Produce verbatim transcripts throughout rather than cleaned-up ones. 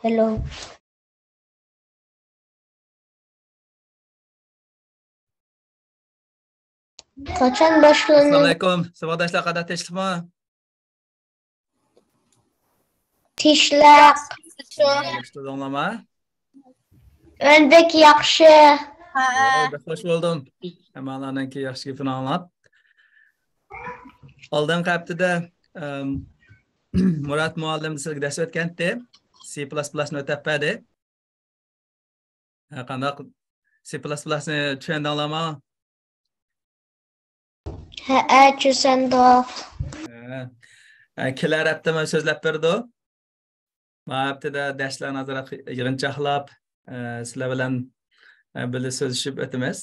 Hello. قاچان باشلىنىدۇ؟ ئەسسالامۇئەلەيكۇم. ساۋاقداشلار، قانداق، تىنچلىقمۇ؟ تىنچلىق. ياخشى تۇردۇڭلارمۇ؟ ئۆندەك ياخشى. ھە. بەك خوش بولدۇم. ھەممەڭلارنىڭكى ياخشى گېپىنى ئاڭلاپ. ئالدىنقى ھەپتىدە، ئەم، مۇرات مۇئەللىم سىزگە دەرس ئۆتكەنتى. سى پىلاس پىلاسنى ئۆتەپ بەردى. ھە، قانداق؟ سى پىلاس پىلاسنى چۈشەندىڭلارمۇ؟ ھەئە، چۈشەندۇق. ھە. ھە، كېلەر ھەپتە مانا سۆزلەپ بېرىدۇ. ما ھەپتىدە دەرسلەرنى ئازراق يىغىنچاقلاپ، ئە، سىلەر بىلەن، ئە، بىللە سۆزلىشىپ ئۆتىمىز.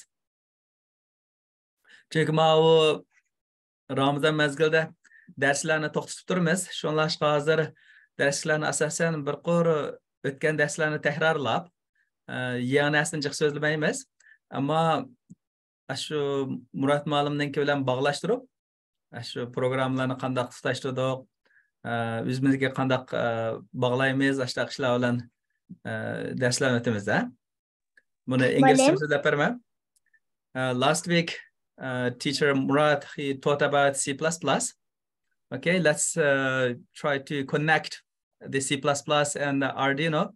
چۈنكى ماۋۇ رامىزان مەزگىلىدە دەرسلەرنى توختىتىپ تۇرىمىز. شۇڭلاشقا ھازىر دەرسلەرنى ئاساسەن بىر قۇر ئۆتكەن دەرسلەرنى تەكرارلاپ، ئە، يېڭى نەرسىنى جىق سۆزلىمەيمىز. ئەمما ئاشۇ مۇرات مۇئەللىمنىڭكى بىلەن باغلاشتۇرۇپ، ئاشۇ پروگراممىلارنى قانداق تۇتاشتۇردۇق، ئە، ئۆزىمىزگە قانداق، ئە، باغلايمىز، ئاشۇنداق ئىشلار بىلەن، ئە، دەرسلەرنى ئۆتىمىز، ھە؟ بۇنى ئىنگلىزچە مۇئەللىم. سۆزلەپ بېرىمەن. Uh, last week, uh, teacher Murat, he taught about C plus plus. Okay, let's, uh, try to connect the C plus plus and the Arduino,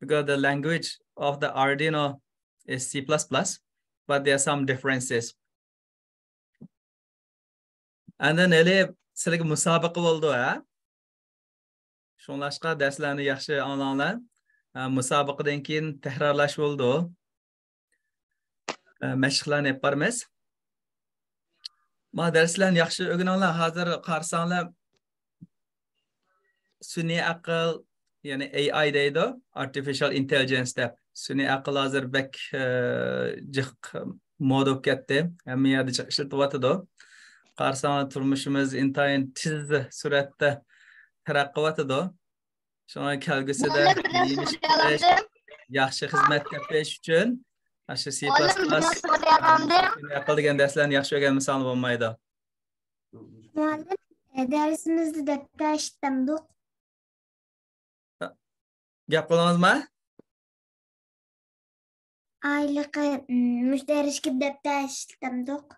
because the language of the Arduino is C plus plus, but there are some differences. And then ھېلى سىلەرگە مۇسابىقە بولىدۇ، ھە؟ شۇڭلاشقا دەرسلەرنى ياخشى ئاڭلاڭلار. ھە، مۇسابىقىدىن كېيىن تەكرارلاش بولىدۇ. ھە، مەشىقلەرنى ئېلىپ بارىمىز. ما دەرسلەرنى ياخشى ئۆگىنىڭلار. ھازىر قارىساڭلار، سۈنئىي ئەقىل، يەنى ئېي ئاي دەيدۇ، ئارتىفىشال ئىنتېللىجېنس دەپ. سۈنئىي ئەقىل ھازىر بەك، ئە، جىق مودا بولۇپ كەتتى. ھەممە يەردە جىق ئىشلىتىۋاتىدۇ. قارىساڭلار، تۇرمۇشىمىز ئىنتايىن تېز سۈرئەتتە تەرەققىي قىلىۋاتىدۇ. شۇڭا كەلگۈسىدە مۇئەللىم، بىر نەرسە نېمە ئىش قىلىش، سورىيالامدىم؟ ياخشى خىزمەت تېپىش ئۈچۈن ئاشۇ سى پىلاس پىلاس، مۇئەللىم، بىر نەرسە سورىيالامدىم؟ ئەقىل دېگەن دەرسلەرنى ياخشى ئۆگەنمىسەڭلار بولمايدۇ. مۇئەللىم، ئە، دەرسىمىزدە دەپتەر ئىشلىتەمدۇق؟ گەپ قىلدىڭىزمۇ؟ ئايلىقى، م، مۇشۇ دەرسكە دەپتەر ئىشلىتەمدۇق؟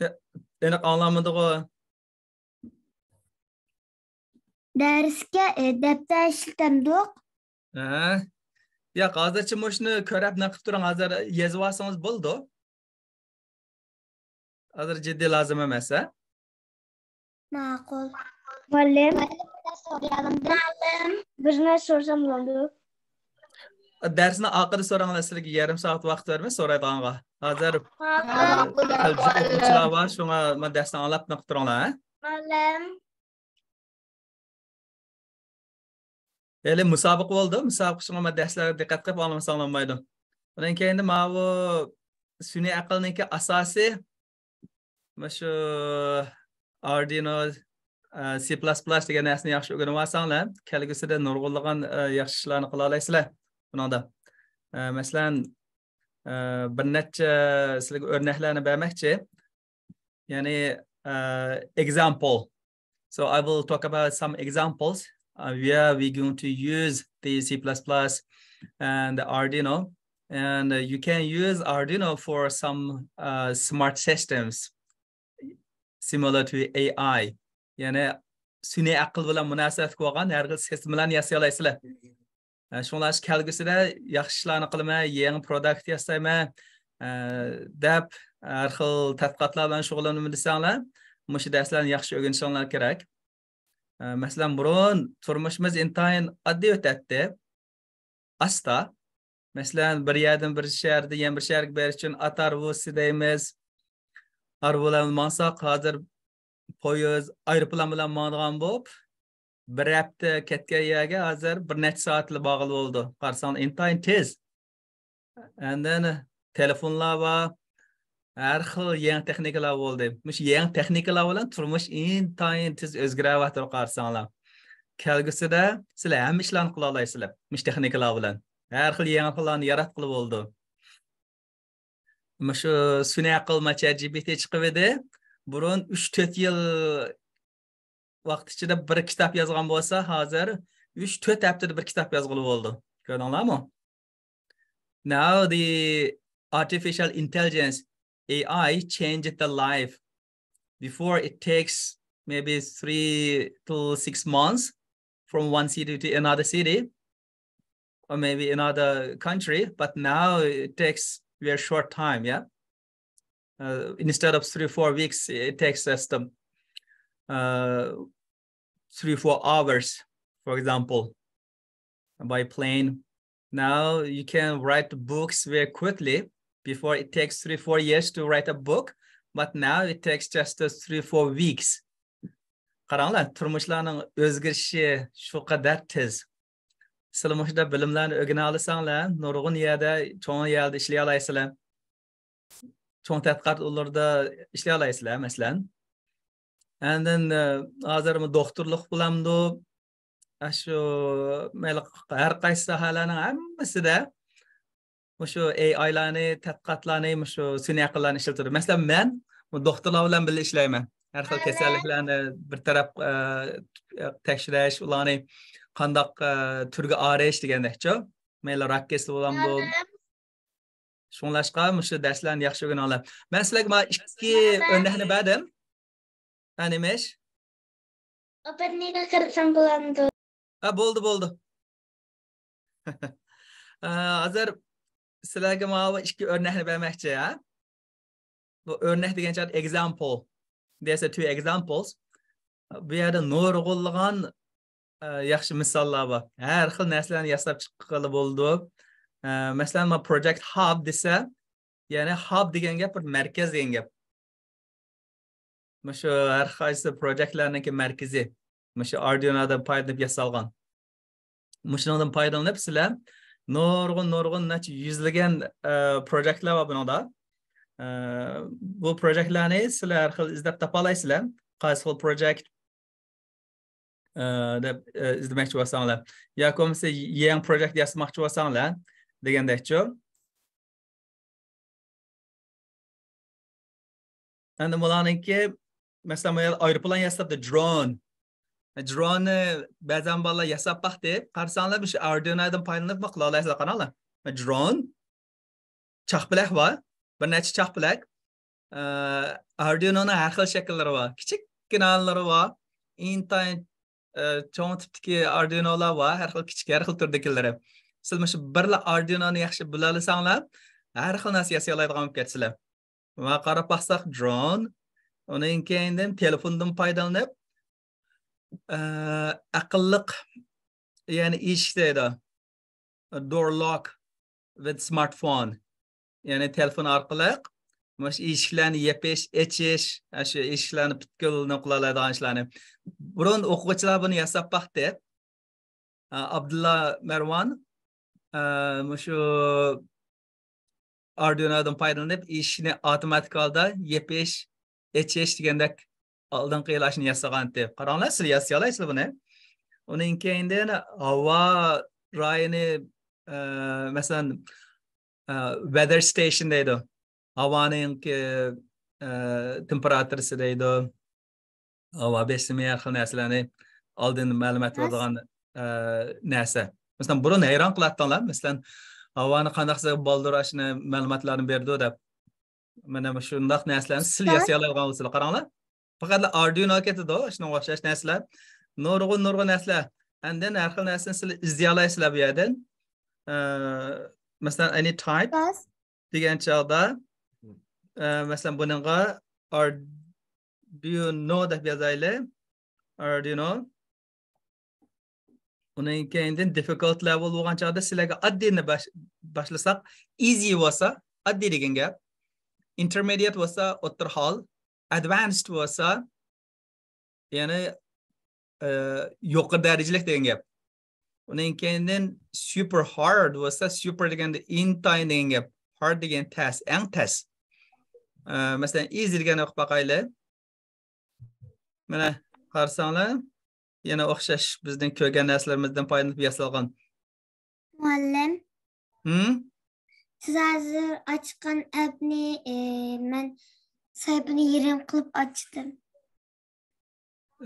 يا، ئېنىق ئاڭلانمىدىغۇ. دەرسكە، ئە، دەپتەر ئىشلىتەمدۇق؟ ھە. ياق، ھازىرچە مۇشۇنى كۆرەپ نېقىپ تۇرۇڭ، ھازىر يېزىۋالسىڭىز بولىدۇ. ھازىر جىددىي لازىم ئەمەس، ھە؟ ماقۇل. مۇئەللىم. مۇئەللىم. بىر نەرسە سورىسام بولامدۇ؟ دەرسنىڭ ئاخىرىدا سوراڭلار، سىلەرگە يېرىم سائەت ۋاقىت بېرىمىز سورايدىغانغا. ھازىر، ماقۇل، ئە، ماقۇل، ئۆقۈمچىلەر بار، شۇڭا مانا دەرسنى ئاڭلاپ نېقىپ تۇرۇڭلار، ھە؟ مۇئەللىم. ھېلى مۇسابىقە بولىدۇ. مۇسابىقە شۇڭا مەن دەرسلەرگە دىققەت قىلىپ ئاڭلىمىساڭلار بولمايدۇ. ئۇنىڭ كەينىدە ماۋۇ سۈنئىي ئەقىلنىڭكى ئاساسى مۇشۇ ئاردۇينو، ئە، سى پىلاس پىلاس دېگەن نەرسىنى ياخشى ئۆگىنىپ ئالساڭلار، كەلگۈسىدە نۇرغۇنلىغان، ئە، ياخشى ئىشلارنى قىلالايسىلەر بۇنىڭدا. ئە، مەسىلەن، ئە، بىر نەچچە سىلەرگە ئۆرنەكلەرنى بەرمەكچى. يەنى، ئە، example. So I will talk about some examples, uh, where we going to use the C plus plus and the Arduino. And, uh, you can use Arduino for some, uh, smart systems similar to A I. يەنى سۈنئىي ئەقىل بىلەن مۇناسىۋەتلىك بولغان ھەر خىل سىستېمىلارنى ياسىيالايسىلەر. ئە، شۇڭلاشقا كەلگۈسىدە ياخشى ئىشلارنى قىلىمەن، يېڭى پروداكت ياسايمەن، ئە، دەپ ھەر خىل تەتقىقاتلار بىلەن شۇغۇللىنىمەن دېسەڭلار، مۇشۇ دەرسلەرنى ياخشى ئۆگىنىشىڭلار كېرەك. ئە، مەسىلەن، بۇرۇن تۇرمۇشىمىز ئىنتايىن ئاددىي ئۆتەتتى. ئاستا. مەسىلەن، بىر يەردىن بىر شەھەردىن يەنە بىر شەھەرگە بېرىش ئۈچۈن ئات ئاربىسى دەيمىز. ئاربا بىلەن ماڭساق، ھازىر پويىز، ئايروپىلان بىلەن ماڭىدىغان بولۇپ، بىر ھەپتە كەتكەن يەرگە ھازىر بىر نەچچە سائەتلا بارغىلى بولىدۇ. قارىساڭ، ئىنتايىن تېز. ئەندىن تېلېفونلار بار، ھەر خىل يېڭى تېخنىكىلار بولدى. مۇشۇ يېڭى تېخنىكىلار بىلەن تۇرمۇش ئىنتايىن تېز ئۆزگىرىۋاتىدۇ، قارىساڭلار. كەلگۈسىدە سىلەر ھەممە ئىشلارنى قىلالايسىلەر، مۇشۇ تېخنىكىلار بىلەن. ھەر خىل يېڭىلىقلارنى ياراتقىلى بولىدۇ. مۇشۇ سۈنئىي ئەقىل، ما، چات جى پى تى چىقىۋىدى. بۇرۇن ئۈچ تۆت يىل ۋاقىت ئىچىدە بىر كىتاب يازغان بولسا، ھازىر ئۈچ تۆت ھەپتىدە بىر كىتاب يازغىلى بولىدۇ. كۆردۈڭلارمۇ؟ Now the artificial intelligence, A I, changed the life. Before, it takes maybe three to six months from one city to another city, or maybe another country, but now it takes very short time, yeah? Uh, instead of three, four weeks, it takes us the, uh, three, four hours, for example, by plane. Now you can write books very quickly. Before, it takes three, four years to write a book, but now it takes just uh, three, four weeks. قاراڭلار، تۇرمۇشلارنىڭ ئۆزگىرىشى شۇ قەدەر تېز. سىلەر مۇشۇنداق بىلىملەرنى ئۆگىنەلىسەڭلار، نۇرغۇن يەردە، چوڭ يەردە ئىشلىيەلەيسىلەر. چوڭ تەتقىقات ئورۇنلىرىدا ئىشلىيەلەيسىلەر، مەسىلەن. ئاندىن، ئە، ھازىر دوختۇرلۇق بولامدۇ؟ ئاشۇ، مەيلى، ھەر قايسى ساھەلەرنىڭ ھەممىسىدە مۇشۇ ئېي ئايلارنى، تەتقىقاتلارنى، مۇشۇ سۈنئىي ئەقىللەرنى ئىشلىتىدۇ. مەسىلەن، مەن بۇ دوختۇرلار بىلەن بىللە ئىشلەيمەن. ھەر خىل كېسەللىكلەرنى بىر تەرەپ، ئە، تەكشۈرۈش، ئۇلارنى قانداق، ئە، تۈرگە ئايرىش دېگەندەكچۇ. مەيلى راك كېسىلى بولامدۇ؟ شۇڭلاشقا مۇشۇ دەرسلەرنى ياخشى ئۆگىنىڭلار. مەن سىلەرگە مانا ئىككى ئۆرنەكنى بەردىم. ھە، نېمە ئىش؟ ئاپەتنىڭگە قارىسام بولامدۇ؟ ھە، بولدى، بولدى. ئە، ھازىر سىلەرگە ماۋۇ ئىككى ئۆرنەكنى بەرمەكچى، ھە؟ بۇ ئۆرنەك دېگەن چاغدا example. There's a two examples. بۇ يەردە نۇرغۇنلىغان، ئە، ياخشى مىساللار بار. ھەر خىل نەرسىلەرنى ياساپ چىققىلى بولىدۇ. ئە، مەسىلەن، ما project hub دېسە، يەنى hub دېگەن گەپ بىر مەركەز دېگەن گەپ. مۇشۇ ھەر قايسى پروجېكتلارنىڭكى مەركىزى. مۇشۇ ئاردۇينودىن پايدىلىنىپ ياسالغان. مۇشۇنىڭدىن پايدىلىنىپ سىلەر نۇرغۇن، نۇرغۇن نەچچە يۈزلىگەن، ئە، پروجېكتلار بار بۇنىڭدا. ئە، بۇ پروجېكتلارنى سىلەر ھەر خىل ئىزدەپ تاپالايسىلەر. قايسى خىل پروجېكت، ئە، دەپ، ئە، ئىزدىمەكچى بولساڭلار. ياكى بولمىسا يېڭى پروجېكت ياسىماقچى بولساڭلار دېگەندەكچۇ. ئەمدى بۇلارنىڭكى، مەسىلەن، بۇ يەردە ئايروپىلان ياساپتۇ، درون. دروننى بەزەن بالىلار ياساپ باقتى. قارىساڭلار، مۇشۇ ئاردۇينودىن پايدىلىنىپ قىلالايسىلەر، قاراڭلار. درون، چاقپەلەك بار، بىر نەچچە چاقپەلەك. ئە، ئاردۇينونىڭ ھەر خىل شەكىللىرى بار، كىچىككىنىلىرى بار، ئىنتايىن، ئە، چوڭ تىپتىكى ئاردۇينولار بار، ھەر خىل كىچىك، ھەر خىل تۈردىكىلىرى. سىز مۇشۇ بىرلا ئاردۇينونى ياخشى بىلەلىسەڭلار، ھەر خىل نەرسە ياسىيالايدىغان بولۇپ كېتىسىلەر. مانا قاراپ باقساق، درون. ئۇنىڭ كەينىدىن تېلېفوندىن پايدىلىنىپ، ئە، ئەقىللىق، يەنى ئىشىك دەيدۇ. Door lock with smartphone. يەنى تېلېفون ئارقىلىق مۇشۇ ئىشىكلەرنى يېپىش، ئېچىش، ئاشۇ ئىشىكلەرنى پۈتكۈل نېمە قىلالايدىغان ئىشلارنى. بۇرۇن ئوقۇغۇچىلار بۇنى ياساپ باقتى. ئابدۇللا مەرۋان، ئە، مۇشۇ ئاردۇينودىن پايدىلىنىپ، ئىشىكنى ئاپتوماتىك ھالدا يېپىش، ئېچىش دېگەندەك ئالدىنقى يىل ئاشۇنى ياسىغانتى. قاراڭلار، سىلەر ياسىيالايسىلەر بۇنى. ئۇنىڭ كەينىدىن ھاۋا رايىنى، ئە، مەسىلەن، ئە، weather station دەيدۇ. ھاۋانىڭكى، ئە، تېمپېراتۇرىسى دەيدۇ. ھاۋا بېسىمى، ھەر خىل نەرسىلەرنى ئالدىن مەلۇمات بېرىدىغان، ئە، نەرسە. مەسىلەن، بۇرۇن ھەيران قالاتتىڭلار، مەسىلەن، ھاۋانى قانداق قىلسا بالدۇر ئاشۇنى مەلۇماتلارنى بېرىدۇ دەپ. مانا مۇشۇنداق نەرسىلەرنى سىلەر ياسىيالايدىغان بولسىلا، قاراڭلار. پەقەتلا ئاردۇينو كېتىدۇ، شۇنىڭغا ئوخشاش نەرسىلەر. نۇرغۇن، نۇرغۇن نەرسىلەر. ئاندىن ھەر خىل نەرسىنى سىلەر ئىزدىيەلەيسىلەر بۇ يەردىن. ئە، مەسىلەن، any type دېگەن چاغدا، ئە، مەسىلەن، بۇنىڭغا Arduino دەپ يازايلى. Arduino. ئۇنىڭ كەينىدىن difficult level بولغان چاغدا سىلەرگە ئاددىينى باش-، باشلىساق، easy بولسا، ئاددىي دېگەن گەپ. Intermediate بولسا، ئوتتۇرا ھال. Advanced بولسا، يەنى، ئە، يۇقىرى دەرىجىلىك دېگەن گەپ. ئۇنىڭ كەينىدىن super hard بولسا، super دېگەندە ئىنتايىن دېگەن گەپ. Hard دېگەن تەس، ئەڭ تەس. ئە، مەسىلەن، easy دېگەننى ئوقۇپ باقايلى. مانا، قارىساڭلار، يەنە ئوخشاش بىزنىڭ كۆرگەن نەرسىلىرىمىزدىن پايدىلىنىپ ياسالغان. مۇئەللىم، ھىم؟ سىز ھازىر ئاچقان ئەپنى، ئى، مەن سەھىپىنى يېرىم قىلىپ ئاچتىم.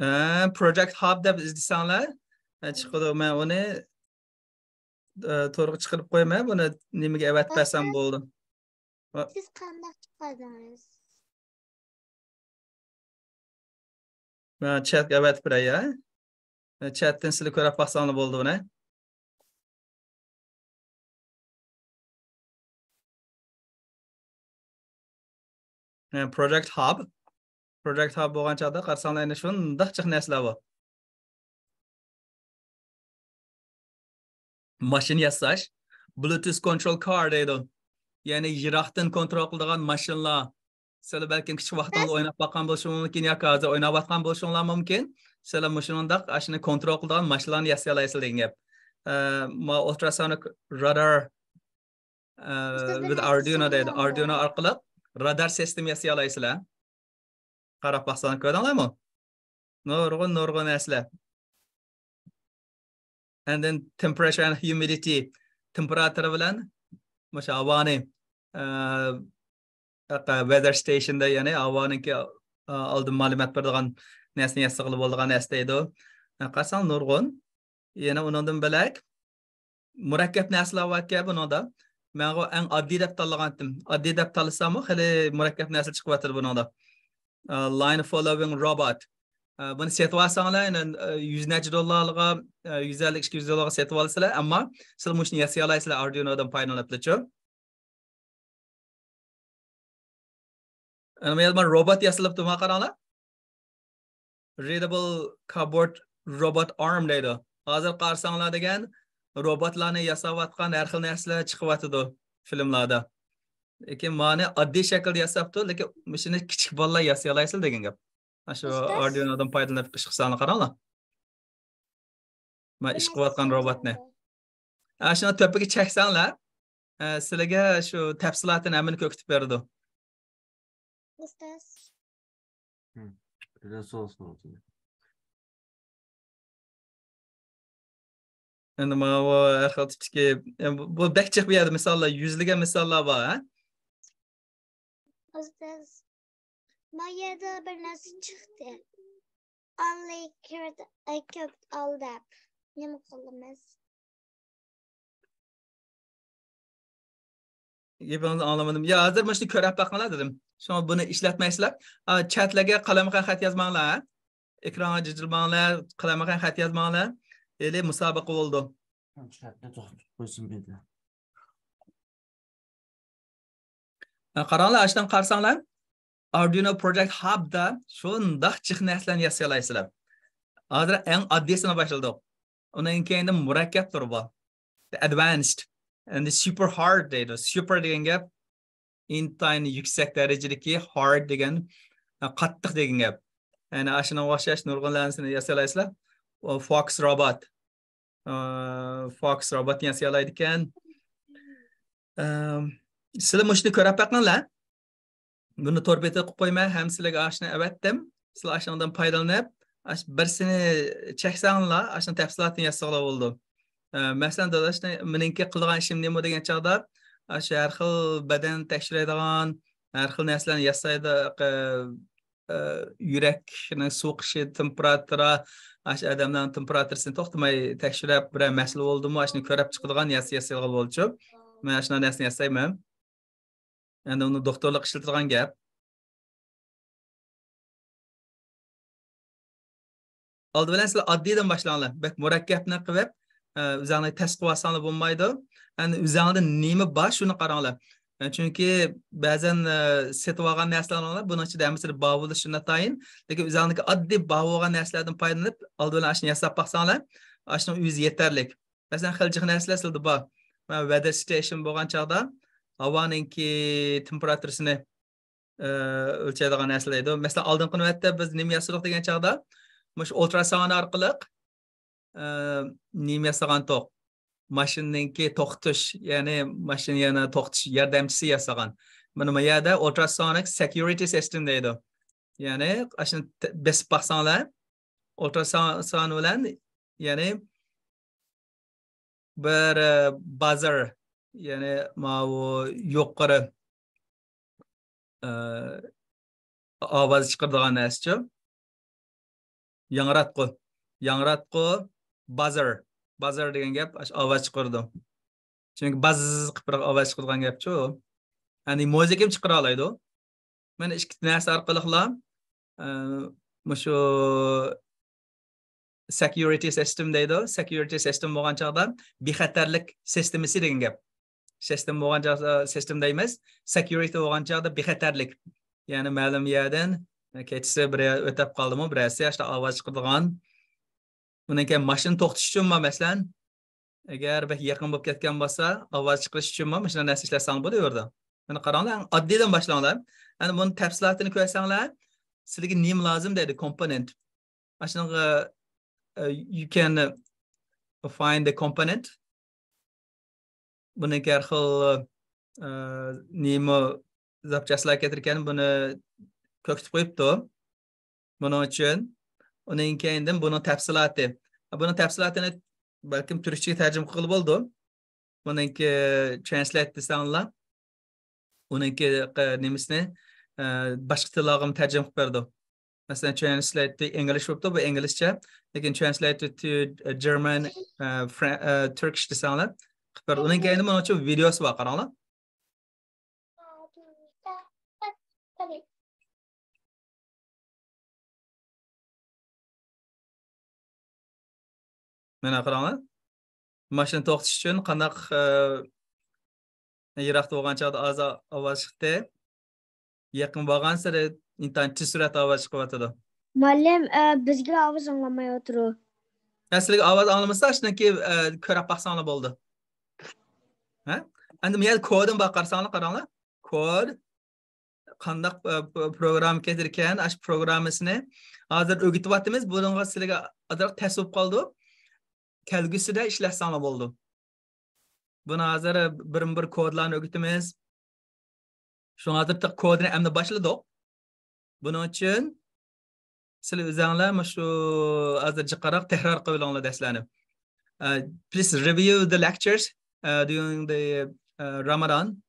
ئە، پروجېكت ھاب دەپ ئىزدىسەڭلار، ئە، چىقىدۇ. مەن ئۇنى، ئە، تورغا چىقىرىپ قويىمەن. بۇنى نېمىگە ئەۋەتىپ بەرسەم بولدى. سىز قانداق چىقاردىڭىز؟ مەن چەتكە ئەۋەتىپ بېرەي، يا؟ چەتتىن سىلەر كۆرۈپ باقساڭلار بولدى بۇنى. پروجېكت ھاب. پروجېكت ھاب بولغان چاغدا قارىساڭلار، ئەنە شۇنداق جىق نەرسىلەر بار. ماشىنا ياساش، بلۇتۇس كونترول كار دەيدۇ. يەنى يىراقتىن كونترول قىلىدىغان ماشىنىلار. سىلەر بەلكىم كىچىك ۋاقتىڭىزدا ئويناپ باققان بولۇشى مۇمكىن ياكى ھازىر ئويناۋاتقان بولۇشۇڭلار مۇمكىن. سىلەر مۇشۇنداق ئاشۇنى كونترول قىلىدىغان ماشىنىلارنى ياسىيالايسىلەر دېگەن گەپ. ئە، ما ئۇلتراسونىك رادار، ئە، with Arduino دەيدۇ. ئاردۇينو ئارقىلىق رادار سىستېما ياسىيالايسىلەر. قاراپ باقساڭ كۆردۈڭلارمۇ؟ نۇرغۇن، نۇرغۇن نەرسىلەر. And then temperature and humidity، تېمپېراتۇرا بىلەن مۇشۇ ھاۋانى، ئە، weather stationدا، يەنى ھاۋانىڭكى، ئە، ئالدىن مەلۇمات بېرىدىغان نەرسىنى ياسىغىلى بولىدىغان نەرسە دەيدۇ. ئە، قارىساڭ نۇرغۇن. يەنە ئۇنىڭدىن بۆلەك مۇرەككەپ نەرسىلەر باركەن بۇنىڭدا. مەنغۇ ئەڭ ئاددىي دەپ تاللىغانتىم. ئاددىي دەپ تاللىساممۇ خېلى مۇرەككەپ نەرسە چىقىۋاتىدۇ بۇنىڭدا. ئە، line following robot. ئە، بۇنى سېتىۋالساڭلار، يەنە، ئە، يۈز نەچچە دوللارغا، ئە، يۈز ئەللىك، ئىككى يۈز دوللارغا سېتىۋالىسىلەر، ئەمما سىلەر مۇشۇنى ياسىيالايسىلەر ئاردۇينودىن پايدىلىنىپلىچۇ. ئەنە بۇ يەردە مانا روبوت ياسىلىپتۇ، مانا قاراڭلار. Readable cardboard robot arm دەيدۇ. ھازىر قارىساڭلار دېگەن روبوتلارنى ياساۋاتقان ھەر خىل نەرسىلەر چىقىۋاتىدۇ فىلىملاردا. لېكىن مانى ئاددىي شەكىلدە ياساپتۇ، لېكىن مۇشۇنى كىچىك بالىلار ياسىيالايسىلەر دېگەن گەپ. ئاشۇ ئاردۇينودىن پايدىلىنىپ ئىش قىلساڭلار قاراڭلار. مانا ئىش قىلىۋاتقان روبوتنى. ئاشۇنى تۆپىگە چەكسەڭلار، ئە، سىلەرگە شۇ تەپسىلاتىنى ھەممىنى كۆرسىتىپ بېرىدۇ. ئۇستاز. بىردە سوئال سوراپ. ئەمدى ماۋۇ ھەر خىل تىپتىكى، بۇ بەك جىق بۇ يەردە مىساللار، يۈزلىگەن مىساللار بار، ھە؟ ئۇستاز، ما يەردە بىر نەرسە چىقتى. Only create a code all دەپ. نېمە قىلىمىز؟ گېپىڭىزنى ئاڭلىمىدىم. يا، ھازىر مۇشۇنى كۆرۈپ باقىڭلار دېدىم. شۇڭا بۇنى ئىشلەتمەيسىلەر. ئا، چەتلەرگە قالايمىقان خەت يازماڭلار، ھە؟ ئېكرانغا جىجىلماڭلار، قالايمىقان خەت يازماڭلار. ھېلى مۇسابىقە بولىدۇ. چەتنى توختىتىپ قويسۇن بىردە. ھە، قاراڭلار، ئاشۇنداق قارىساڭلار، Arduino Project Hubدا شۇنداق جىق نەرسىلەرنى ياسىيالايسىلەر. ھازىر ئەڭ ئاددىيسىنى باشلىدۇق. ئۇنىڭ كەينىدە مۇرەككەپلىرى بار. The advanced and the super hard دەيدۇ. Super دېگەن گەپ ئىنتايىن يۈكسەك دەرىجىدىكى، hard دېگەن، ھە، قاتتىق دېگەن گەپ. يەنى ئاشۇنىڭغا ئوخشاش نۇرغۇن نەرسىنى ياسىيالايسىلەر. ئۇ Fox Robot. ئە، Fox روبوتنى ياسىيالايدىكەن. ئە، سىلەر مۇشۇنى كۆرۈپ بېقىڭلار. بۇنى تور بېتىگە قويۇپ قويىمەن، ھەممىسىلەرگە ئاشۇنى ئەۋەتتىم. سىلەر ئاشۇنىڭدىن پايدىلىنىپ، ئاشۇ بىرسىنى چەكسەڭلار، ئاشۇنىڭ تەپسىلاتىنى ياسىغىلى بولىدۇ. ئە، مەسىلەن، داداش، مېنىڭكى قىلغان ئىشىم نېمە دېگەن چاغدا، ئاشۇ ھەر خىل بەدەن تەكشۈرەيدىغان، ھەر خىل نەرسىلەرنى ياسايدۇ، ئە، ئە، يۈرەكنىڭ سوقۇشى، تېمپېراتۇرا، ئاشۇ ئادەمنىڭ تېمپېراتۇرىسىنى توختىماي تەكشۈرۈپ، بىرەر مەسىلە بولدىمۇ، ئاشۇنى كۆرۈپ چىقىدىغان ياسىيالغىلى بولىدۇ. مەن ئاشۇنداق نەرسىنى ياسايمەن. ئەمدى ئۇنى دوختۇرلۇق ئىشلىتىدىغان گەپ. ئالدى بىلەن سىلەر ئاددىيدىن باشلاڭلار. بەك مۇرەككەپنى قىلىپ، ئە، ئۆزەڭلارنى تەس قىلىۋالساڭلار بولمايدۇ. ئەمدى ئۆزەڭلاردا نېمە بار، شۇنى قاراڭلار. ئە، چۈنكى بەزەن، ئە، سېتىۋالغان نەرسىلەرنىڭ بۇنىڭ ئىچىدە ھەممىسىدە بار بولۇشى ناتايىن. لېكىن ئۆزەڭلارنىڭكى ئاددىي بار بولغان نەرسىلەردىن پايدىلىنىپ، ئالدى بىلەن ئاشۇنى ياساپ باقساڭلار، ئاشۇنىڭ ئۆزى يېتەرلىك. مەسىلەن، خېلى جىق نەرسىلەر سىلەردە بار. مەن weather station بولغان چاغدا ھاۋانىڭكى تېمپېراتۇرىسىنى ئۆلچەيدىغان نەرسە دەيدۇ. مەسىلەن، ئالدىنقى نۆۋەتتە بىز نېمە ياسىدۇق دېگەن چاغدا، مۇشۇ ئۇلتراساۋۇن ئارقىلىق، ئە، نېمە ياسىغانتۇق؟ ماشىنىنىڭكى توختىتىش، يەنى ماشىنا يەنە توختىتىش ياردەمچىسى ياسىغان. مانا بۇ يەردە ئۇلتراسونىك سېكيۇرىتى سىستېم دەيدۇ. يەنى ئاشۇنى بېسىپ باقساڭلار، ئۇلتراساۋۇن بىلەن، يەنى بىر، ئە، بازار، يەنى ماۋۇ يۇقىرى، ئە، ئاۋاز چىقىرىدىغان نەرسىچۇ. ياڭراتقۇ. ياڭراتقۇ، بازار. بازار دېگەن گەپ ئاشۇ ئاۋاز چىقىرىدۇ. چۈنكى باز قىلىپ بىر ئاۋاز چىقىدىغان گەپچۇ. يەنى مۇزىكىمۇ چىقىرالايدۇ. مانا ئىككى نەرسە ئارقىلىقلا، ئە، مۇشۇ سېكيۇرىتى سىستېم دەيدۇ. سېكيۇرىتى سىستېم بولغان چاغدا بىخەتەرلىك سىستېمىسى دېگەن گەپ. سىستېم بولغان چاغدا، سىستېم دەيمىز، سېكيۇرىتى بولغان چاغدا بىخەتەرلىك. يەنى مەلۇم يەردىن كېچىسى بىر يەر ئۆتۈپ قالدىمۇ، بىرەرسى ئاشۇنداق ئاۋاز چىقىرىدىغان. ئۇنىڭ كېيىن ماشىنا توختىتىش ئۈچۈنمۇ، مەسىلەن، ئەگەر بەك يېقىن بولۇپ كەتكەن بولسا، ئاۋاز چىقىرىش ئۈچۈنمۇ مۇشۇنداق نەرسە ئىشلەتسەڭ بولىۋېرىدۇ. مانا قاراڭلار، ئەڭ ئاددىيدىن باشلاڭلار. ئەنە بۇنىڭ تەپسىلاتىنى كۆرسەڭلار، سىلەرگە نېمە لازىم دەيدۇ، كومپونېنت. ئاشۇنىڭغا، ئە، you can find the component. بۇنىڭكى ھەر خىل، ئە، نېمە زاپچاسلار كېتىركەن، بۇنى كۆرسىتىپ قويۇپتۇ. بۇنىڭ ئۈچۈن، ئۇنىڭ كەينىدىن بۇنىڭ تەپسىلاتى. بۇنىڭ تەپسىلاتىنى بەلكىم تۈركچىگە تەرجىمە قىلغىلى بولىدۇ. بۇنىڭكى translate دېسەڭلار، ئۇنىڭكى قە-، نېمىسىنى، ئە، باشقا تىللارغىمۇ تەرجىمە قىلىپ بېرىدۇ. مەسىلەن، translate to English بوپتۇ، بۇ ئىنگلىزچە. لېكىن translate to German، ئە، Fran-، ئە، Turkish دېسەڭلار، قىلىپ بېرىدۇ. ئۇنىڭ كەينىدە بۇنىڭ ئۈچۈن ۋىدېئوسى بار، قاراڭلار. مانا قاراڭلار. ماشىنا توختىتىش ئۈچۈن قانداق، ئە، يىراقتا بولغان چاغدا ئاز ئاۋاز چىقتى. يېقىن بارغانسېرى ئىنتايىن تېز سۈرئەتتە ئاۋاز چىقىۋاتىدۇ. مۇئەللىم، ئە، بىزگە ئاۋاز ئاڭلانمايۋاتىدۇ. ھە، سىلەرگە ئاۋاز ئاڭلىمىسا، شۇنىڭكى، ئە، كۆرۈپ باقساڭلار بولدى. ھە؟ ئەمدى بۇ يەردە كودىنى بار قارىساڭلار، قاراڭلار. كود. قانداق، ئە، پ-، پروگرامما كېتىدىكەن، ئاشۇ پروگراممىسىنى ھازىر ئۆگىتىۋاتىمىز. بۇنىڭغا سىلەرگە ئازراق تەس بولۇپ قالىدۇ. كەلگۈسىدە ئىشلەتسەڭلار بولىدۇ. بۇنى ھازىر بىرمۇ بىر كودلارنى ئۆگىتىمىز. شۇڭا ھازىر تېخى كودنى ئەمدى باشلىدۇق. بۇنىڭ ئۈچۈن سىلەر ئۆزۈڭلار مۇشۇ ھازىر جىقراق تەكرار قىلىۋېلىڭلار دەرسلەرنى. Uh, please review the lectures, uh, during the, uh, Ramadan.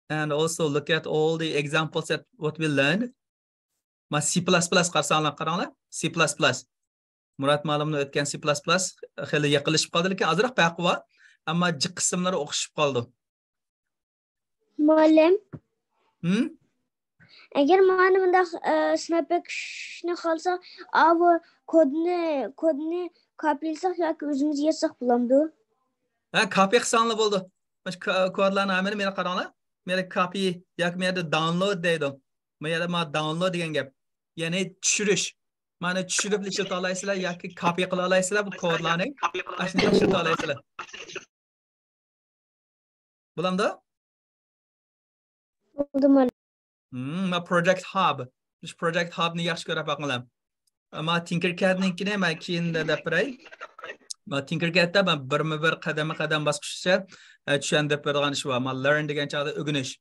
And also look at all the examples that what we learned. ما سى پىلاس پىلاس قارىساڭلار، قاراڭلار. سى پىلاس پىلاس. مۇرات مۇئەللىمنىڭ ئۆتكەن سى پىلاس پىلاس خېلى يېقىنلىشىپ قالدى، لېكىن ئازراق پەرقى بار. ئەمما جىق قىسىملىرى ئوخشىشىپ قالىدۇ. مۇئەللىم. ھىم؟ ئەگەر مانا مۇنداق، ئە، سىناپ بېقىشنى خالىساق، ئاۋۇ كودنى، كودنى كاپىلىساق ياكى ئۆزىمىز يازساق بولامدۇ؟ ھە، كاپى قىلساڭلار بولىدۇ. مۇشۇ كا-، كودلارنىڭ ھەممىنى مانا قاراڭلار. مانا كاپى ياكى ما يەردە داونلود دەيدۇ. ما يەردە ما داونلود دېگەن گەپ. يەنى چۈشۈرۈش. مانا چۈشۈرۈپ ئىشلىتەلايسىلەر ياكى كاپى قىلالايسىلەر بۇ كودلارنى. ئاشۇنداق ئىشلىتەلايسىلەر. بولامدۇ؟ بولدى، مۇئەللىم. ھىم، ما پروجېكت ھاب. مۇشۇ پروجېكت ھابنى ياخشى كۆرۈپ باقىڭلار. ما تىنكېركەدنىڭكىنى مەن كېيىن دەپ بېرەي. ما تىنكېركەدتە مەن بىرمۇ بىر قەدەممۇ قەدەم باسقۇچىچە، ئە، چۈشەندۈرۈپ بېرىدىغان ئىش بار. ما لېرن دېگەن چاغدا ئۆگىنىش.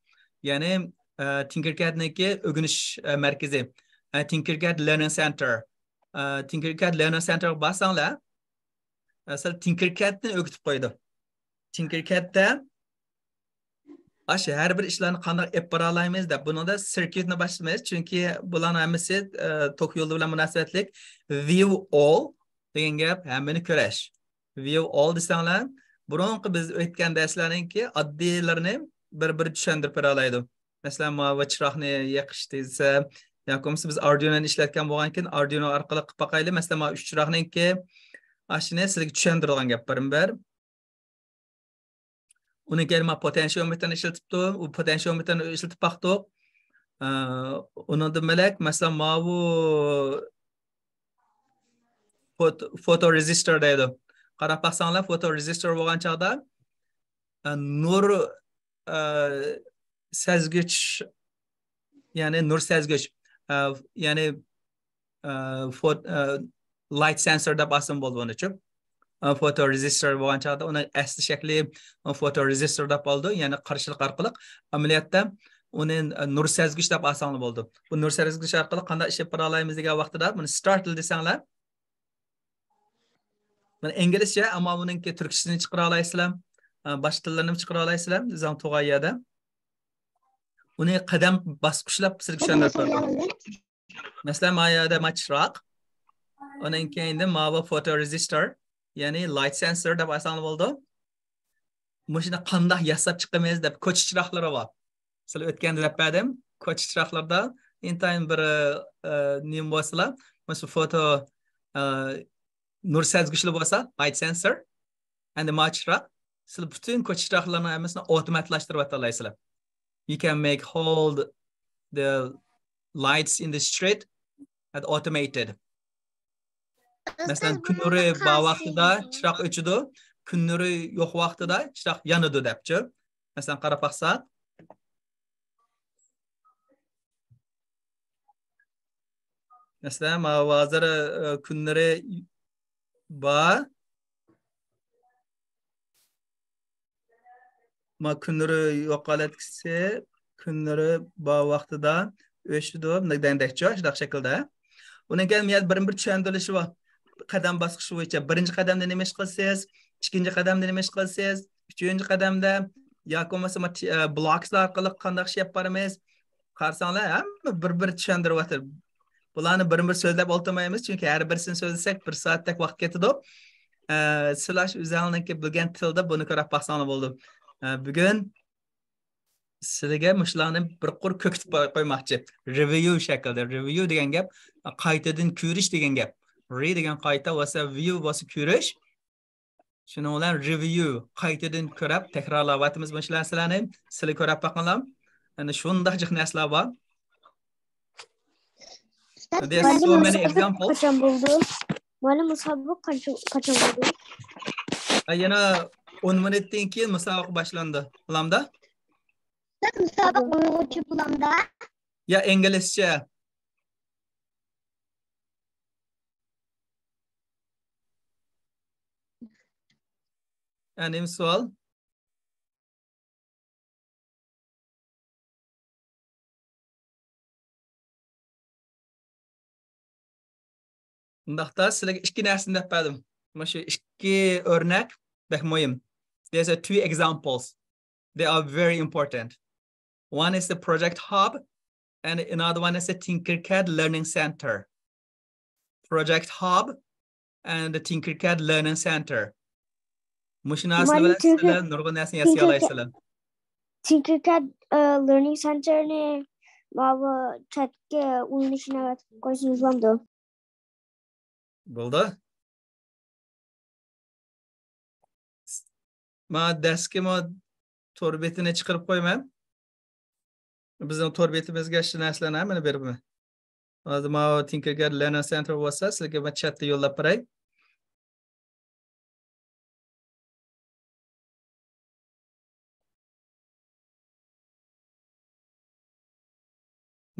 يەنى، ئە، تىنكېركەدنىڭكى ئۆگىنىش، ئە، مەركىزى. ئە، تىنكېركەد لېرنىڭ سېنتېر. ئە، تىنكېركەد لېرنىڭ سېنتېرغا بارساڭلار، ئە، سىلەر تىنكېركەدنى ئۆگىتىپ قويىدۇ. تىنكېركەدتە ئاشۇ ھەر بىر ئىشلارنى قانداق ئېلىپ بارالايمىز دەپ، بۇنىڭدا سىركيۇتنى باشلىمايمىز، چۈنكى بۇلارنىڭ ھەممىسى، ئە، توك يولى بىلەن مۇناسىۋەتلىك. ۋىۋ ئول دېگەن گەپ ھەممىنى كۆرۈش. ۋىۋ ئول دېسەڭلار، بۇرۇنقى بىز ئۆتكەن دەرسلەرنىڭكى ئاددىيلىرىنى بىر-بىر چۈشەندۈرۈپ بېرەلەيدۇ. مەسىلەن، ماۋۇ چىراغنى يېقىش دېسە، ياكى بولمىسا بىز ئاردۇينونى ئىشلەتكەن بولغاندىكىن، ئاردۇينو ئارقىلىق قىلىپ باقايلى. مەسىلەن، ماۋۇ ئۈچ چىراغنىڭكى ئاشۇنى سىلەرگە چۈشەندۈرىدىغان گەپ بىرمۇ بىر. ئۇنىڭ كەينى ما پوتېنشىئومېتىرنى ئىشلىتىپتۇ. ئۇ پوتېنشىئومېتىرنى ئىشلىتىپ باقتۇق. ئە، ئۇنىڭدىن بۆلەك، مەسىلەن، ماۋۇ فوت-، فوتورېزىستور دەيدۇ. قاراپ باقساڭلار، فوتورېزىستور بولغان چاغدا، ئە، نۇر، ئە، سەزگۈچ، يەنى نۇر سەزگۈچ، ئە، يەنى، ئە، فوت-، ئە، لايت سېنسور دەپ ئالسىمۇ بولىدۇ ئۇنىچۇ. ئە، فوتورېزىستور بولغان چاغدا ئۇنىڭ ئەسلى شەكلى فوتورېزىستور دەپ ئالىدۇ، يەنى قارشىلىق ئارقىلىق. ئەمەلىيەتتە ئۇنى، ئە، نۇر سەزگۈچ دەپ ئالساڭلار بولىدۇ. بۇ نۇر سەزگۈچ ئارقىلىق قانداق ئىش ئېلىپ بارالايمىز دېگەن ۋاقتىدا بۇنى ستارتل دېسەڭلار، مانا ئىنگلىزچە، ئەمما بۇنىڭكى تۈركچىسىنى چىقىرالايسىلەر، ئە، باشقا تىللارنى چىقىرالايسىلەر، ئۆزۈڭ تۇرغان يەردە. ئۇنى قەدەم باسقۇچلاپ سىلەرگە چۈشەندۈرۈپ بەردىم. مەسىلەن، ما يەردە ما چىراغ، ئۇنىڭ كەينىدىن ماۋۇ فوتو رېزىستور، يەنى لايت سېنسور دەپ ئالساڭلار بولىدۇ. مۇشۇنى قانداق ياساپ چىقىمىز دەپ، كوچا چىراغلىرى بار. سىلەر ئۆتكەندە دەپ بەردىم. كوچا چىراغلىرىدا ئىنتايىن بىر، ئە، نېمە بولسىلا، مۇشۇ فوتو، ئە، نۇر سەزگۈچلىرى بولسا، لايت سېنسور، ئەمدى ما چىراغ، سىلەر پۈتۈن كوچا چىراغلىرىنىڭ ھەممىسىنى ئاپتوماتلاشتۇرۇۋاتالايسىلەر. You can make all the, the lights in the street and automated. مەسىلەن، كۈن نۇرى بار ۋاقتىدا چىراغ ئۆچىدۇ، كۈن نۇرى يوق ۋاقتىدا چىراغ يانىدۇ دەپچۇ. مەسىلەن، قاراپ باقساق. مەسىلەن، ماۋۇ ھازىر، ئە، كۈن نۇرى بار. ما كۈن نۇرى يوق ھالەتكىسى، كۈن نۇرى بار ۋاقتىدا ئۆچىدۇ، دېگەندەكچۇ، شۇنداق شەكىلدە. ئۇنىڭ كېيىن يەنە بىر، بىر چۈشەندۈرۈشى بار. قەدەم باسقۇچ بويىچە بىرىنچى قەدەمدە نېمە ئىش قىلىسىز، ئىككىنچى قەدەمدە نېمە ئىش قىلىسىز، ئۈچىنچى قەدەمدە ياكى بولمىسا ما تى-، ئە، بلاكلار ئارقىلىق قانداق ئىش ئېلىپ بارىمىز؟ قارىساڭلار، ھەممە بىر-بىر چۈشەندۈرۈۋاتىدۇ. بۇلارنى بىرمۇ بىر سۆزلەپ ئولتۇرمايمىز، چۈنكى ھەر بىرسىنى سۆزلىسەك، بىر سائەتتەك ۋاقىت كېتىدۇ. ئە، سىلەر شۇ ئۆزۈڭلارنىڭكى بىلگەن تىلدا بۇنى كۆرۈپ باقساڭلار بولىدۇ. ئە، بۈگۈن سىلەرگە مۇشۇلارنى بىر قۇر كۆكۈتۈپ قوي-، قويماقچى. رېۋىيۇ شەكلىدە. رېۋىيۇ دېگەن گەپ، قايتىدىن كۆرۈش دېگەن گەپ. رې دېگەن قايتا بولسا، ۋىيۇ بولسا كۆرۈش. شۇنىڭ بىلەن رېۋىيۇ، قايتىدىن كۆرۈپ، تەكرارلاۋاتىمىز مۇشۇ نەرسىلەرنى. سىلەر كۆرۈپ باقىڭلار. يەنە شۇنداق جىق نەرسىلەر بار. There are so many examples. قاچان بولىدۇ؟ مۇئەللىم، مۇسابىقە قاچان، قاچان بولىدۇ؟ ھە، يەنە ئون مىنۇتتىن كېيىن مۇسابىقە باشلاندى. بولامدا؟ مۇسابىقە ئۇيغۇرچە بولامدا؟ يا ئىنگلىزچە؟ ھە، نېمە سوئال؟ ئۇنداقتا سىلەرگە ئىككى نەرسىنى دەپ بەردىم. مۇشۇ ئىككى ئۆرنەك بەك مۇھىم. There's a two examples. They are very important. One is the Project Hub and another one is the Tinkercad Learning Center. Project Hub and the Tinkercad Learning Center. مۇشۇ نەرسىلەر بىلەن سىلەر نۇرغۇن نەرسىنى ياسىيالايسىلەر. Tinkercad، ئە، Learning Centerنى ماۋۇ چەتكە ئۇلىنىشىنى قويسىڭىز بولامدۇ؟ بولدى. ما دەسكىمۇ تور بېتىنى چىقىرىپ قويىمەن. بىزنىڭ تور بېتىمىزگە شۇ نەرسىلەرنى ھەممىنى بېرىمەن. ھازىر ماۋۇ تىنكېركاد لېرنىڭ سېنتىرى بولسا، سىلەرگە مەن چەتتە يوللاپ بېرەي.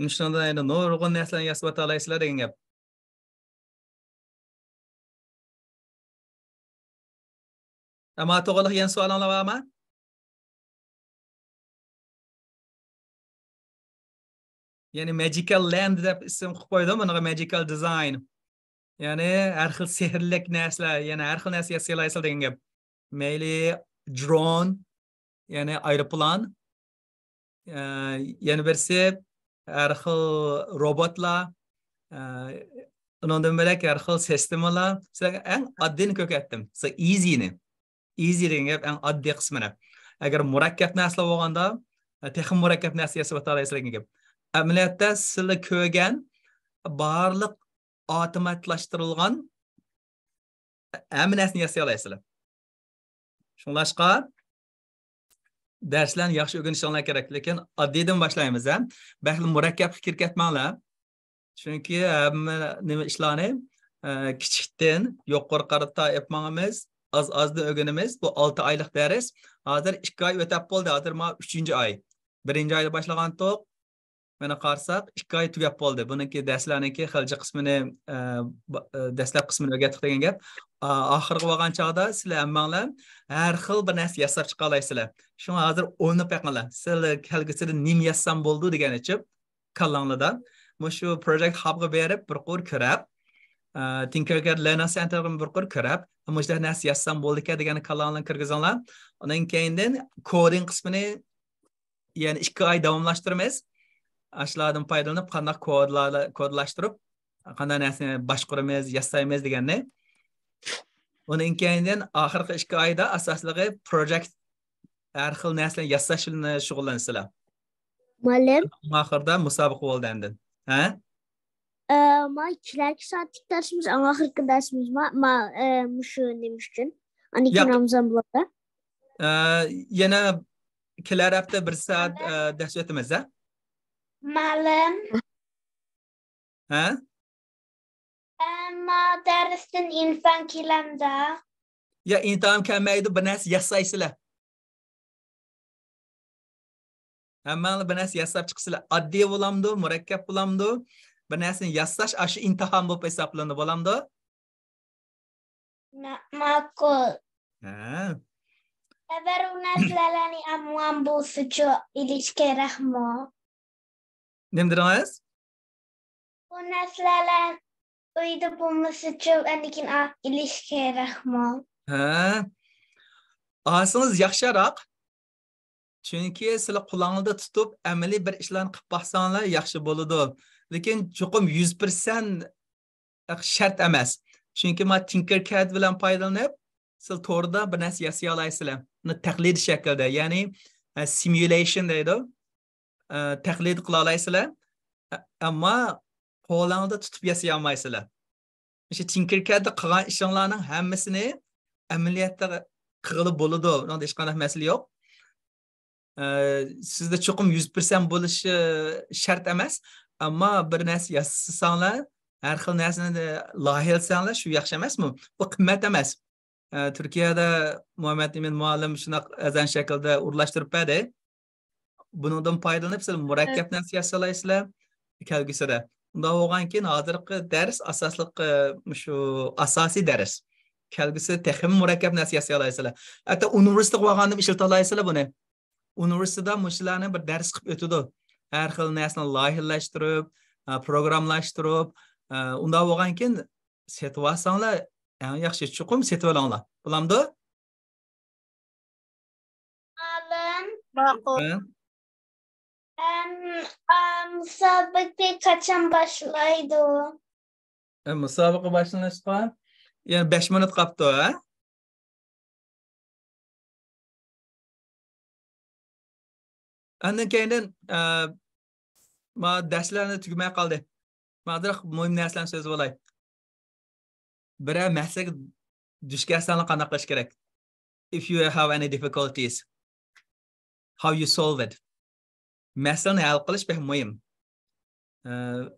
مۇشۇنىڭدىن ئەنە نۇرغۇن نەرسىلەرنى ياسىۋالالايسىلەر دېگەن گەپ. ئەمما توغرىلىق يەنە سوئالىڭلار بارمۇ؟ يەنى ماجىكال لاند دەپ ئىسىم قىلىپ قويدۇم بۇنىڭغا، ماجىكال دىزاين. يەنى ھەر خىل سېھىرلىك نەرسىلەر، يەنى ھەر خىل نەرسە ياسىيالايسىلەر دېگەن گەپ. مەيلى درون، يەنى ئايروپىلان، ئە، يەنە بىرسى ھەر خىل روبوتلار، ئە، ئۇنىڭدىن بۆلەك ھەر خىل سىستېمىلار. سىلەرگە ئەڭ ئاددىيىنى كۆرسەتتىم. سىلەر ئىزىنى. ئىزى دېگەن گەپ ئەڭ ئاددىي قىسمىنى. ئەگەر مۇرەككەپ نەرسىلەر بولغاندا، ئە، تېخىمۇ مۇرەككەپ نەرسە ياسىۋالالايسىلەر دېگەن گەپ. ئەمەلىيەتتە سىلەر كۆرگەن بارلىق ئاپتوماتلاشتۇرۇلغان ھەممە نەرسىنى ياسىيالايسىلەر. شۇڭلاشقا دەرسلەرنى ياخشى ئۆگىنىشىڭلار كېرەك، لېكىن ئاددىيدىن باشلايمىز، ھە. بەكلا مۇرەككەپكە كىرىپ كەتمەڭلار. چۈنكى ھەممە نېمە ئىشلارنى، ئە، كىچىكتىن يۇقىرى قارىتا ئېلىپ ماڭىمىز، ئاز-ئازدىن ئۆگىنىمىز. بۇ ئالتە ئايلىق دەرس. ھازىر ئىككى ئاي ئۆتەپ بولدى، ھازىر مانا ئۈچىنچى ئاي. بىرىنچى ئايدا باشلىغانتۇق. مانا قارىساق، ئىككى ئاي تۈگەپ بولدى. بۇنىڭكى دەرسلەرنىڭكى خەلجى قىسمىنى، ئە، با-، ئە، دەسلەپ قىسمىنى ئۆگەتتۇق دېگەن گەپ. ئا-، ئاخىرىغا بارغان چاغدا سىلەر ھەممەڭلار ھەر خىل بىر نەرسە ياساپ چىقالايسىلەر. شۇڭا ھازىر ئويلىنىپ بېقىڭلار. سىلەر كەلگۈسىدە نېمە يازسام بولىدۇ دېگەننى ئېچىپ، كاللاڭلاردا. مۇشۇ پروجېكت ھابقا بېرىپ بىر قۇر كۆرەپ، ئە، تىنكېركاد لېرنىڭ سېنتېرغىمۇ بىر قۇر كۆرەپ، مۇشۇنداق نەرسە يازسام بولىدىكەن دېگەننى كاللاڭلارغا كىرگۈزۈڭلار. ئۇنىڭ كەينىدىن كودىنگ قىسمىنى يەنە ئىككى ئاي داۋاملاشتۇرىمىز. ئاشۇلاردىن پايدىلىنىپ، قانداق كودلار، كودلاشتۇرۇپ، قانداق نەرسىنى باشقۇرىمىز، ياسايمىز دېگەننى. ئۇنىڭ كەينىدىن ئاخىرقى ئىككى ئايدا ئاساسلىقى پروجېكت، ھەر خىل نەرسىلەرنى ياساش بىلەن شۇغۇللىنىسىلەر. مۇئەللىم. ئاخىرىدا مۇسابىقە بولدى ئاندىن. ھە؟ ئە، ما كېلەركى سائەتلىك دەرسىمىز، ئەڭ ئاخىرقى دەرسىمىز ما، ما، ئە، مۇشۇ نېمە ئۈچۈن؟ ئاندىن كېيىن ياق. رامىزان بولىدۇ. ئە، يەنە كېلەر ھەپتە بىر سائەت، ئە، دەرس ئۆتىمىز، ھە؟ مۇئەللىم. ھە؟ ئەمما دەرستىن ئىمتىھان كېلەمدۇ؟ يا، ئىمتىھان كەلمەيدۇ، بىر نەرسە ياسايسىلەر. ھەممەڭلار بىر نەرسە ياساپ چىقىسىلەر. ئاددىي بولامدۇ، مۇرەككەپ بولامدۇ؟ بىر نەرسىنى ياساش ئاشۇ ئىمتىھان بولۇپ ھېسابلىنىدۇ، بولامدۇ؟ ما-، ماقۇل. ھە. ئەگەر ئۇ نەرسىلەرنى ئاممام بولسىچۇ ئېلىش كېرەكمۇ؟ نېمە دېدىڭىز؟ بۇ نەرسىلەر ئۆيدە بولمىسىچۇ ئاندىن كېيىن ئا-، ئېلىش كېرەكمۇ؟ ھە. ئالسىڭىز ياخشىراق. چۈنكى سىلەر قولۇڭلاردا تۇتۇپ، ئەمەلىي بىر ئىشلارنى قىلىپ باقساڭلار ياخشى بولىدۇ. لېكىن چوقۇم يۈز پىرسەنت شەرت ئەمەس. چۈنكى ما تىنكەركاد بىلەن پايدىلىنىپ، سىلەر توردا بىر نەرسە ياسىيالايسىلەر. بۇنى تەقلىدىي شەكىلدە، يەنى، ئە، سىمۇلەيشن دەيدۇ. ئە، تەقلىد قىلالايسىلەر. ئە-، ئەمما قولۇڭلاردا تۇتۇپ ياسىيالمايسىلەر. مۇشۇ تىنكەركادتا قىلغان ئىشىڭلارنىڭ ھەممىسىنى ئەمەلىيەتتە قىلغىلى بولىدۇ. بۇنىڭدا ھېچقانداق مەسىلە يوق. ئە، سىزدە چوقۇم يۈز پىرسەنت بولۇشى شەرت ئەمەس. ئەمما بىر نەرسە ياسىساڭلار، ھەر خىل نەرسىنى لايىھەلىسەڭلار، شۇ ياخشى ئەمەسمۇ؟ بۇ قىممەت ئەمەس. ئە، تۈركىيەدە مۇھەممەد ئىمىن مۇئەللىم شۇنداق ئەزەن شەكلىدە ئورۇنلاشتۇرۇپ بەردى. بۇنىڭدىن پايدىلىنىپ، سىلەر مۇرەككەپ نەرسە ياسىيالايسىلەر كەلگۈسىدە. ئۇنداق بولغاندىكىن، ھازىرقى دەرس ئاساسلىق، ئە، مۇشۇ ئاساسىي دەرس. كەلگۈسىدە تېخىمۇ مۇرەككەپ نەرسە ياسىيالايسىلەر. ھەتتا ئۇنىۋېرسىتېتقا بارغاندا ئىشلىتەلەيسىلەر بۇنى. ئۇنىۋېرسىتېتتا مۇشۇلارنى بىر دەرس قىلىپ ئۆتىدۇ. ھەر خىل نەرسىنى لايىھەلەشتۈرۈپ، ئە، پروگراممىلاشتۇرۇپ، ئە، ئۇنداق بولغاندىكىن، سېتىۋالساڭلار ئەڭ ياخشى، چوقۇم سېتىۋالىڭلار. بولامدۇ؟ مۇئەللىم. ماقۇل. ھە؟ ئەم، ئا، مۇسابىقە قاچان باشلايدۇ؟ ئە، مۇسابىقە باشلىنىشقا يەنە بەش مىنۇت قاپتۇ، ھە؟ ئاندىن كەينىدىن، ئە، ما دەرسلەرنى تۈگىمەي قالدى. ما ئازراق مۇھىم نەرسىلەرنى سۆزلىۋالاي. بىرەر مەسىلىگە دۇچ كەلسەڭلار قانداق قىلىش كېرەك؟ If you have any difficulties, how you solve it? مەسىلىنى ھەل قىلىش بەك مۇھىم. ئە،